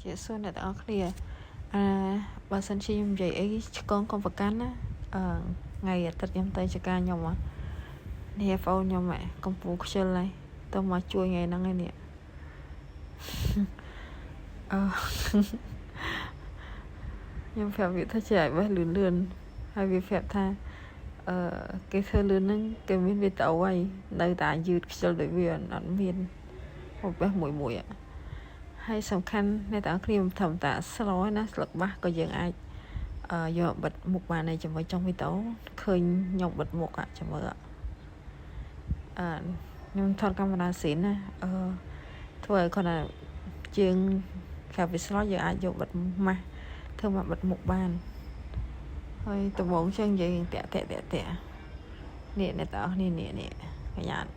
ជាសួរអ្នកទាំងអស់គ្នាអឺបើសិនជាខ្ញុំនិយាយអីឆ្កងកុំប្រកាន់ណាអឺថ្ងៃអាទិត្យខ្ញុំទៅចការខ្ញុំនេះបងខ្ញុំកំពូខ្ជិលហើយទៅមកជួយថ្ងៃហ្នឹងឯនេះអឺខ្ញុំប្រាប់វាថាជាឲ្យបេះលឿនលឿនហើយវាប្រាប់ថាអឺគេធ្វើលឿនហ្នឹងគេមានវីដេអូហើយនៅតែយឺតខ្ជិលដូចវាអត់មានបេះមួយមួយហើយសំខាន់អ្នកទាំងអស់គ្នាមិនធម្មតាស្លណាស្លឹកបាសក៏យើងអាចអឺយកបិទមុខបានដែរជាមួយចុងវីដេអូឃើញខ្ញុំបិទមុខអចាំមើលអឺខ្ញុំថតកាមេរ៉ាស៊ីនណាអឺធ្វើឲ្យគាត់ថាជាងក្រៅពីស្លយើងអាចយកបិទម៉ាស់ធ្វើមកបិទមុខបានហើយដំបងចឹងនិយាយតាក់តាក់តាក់តាក់នេះអ្នកទាំងអស់នេះនេះនេះកញ្ញា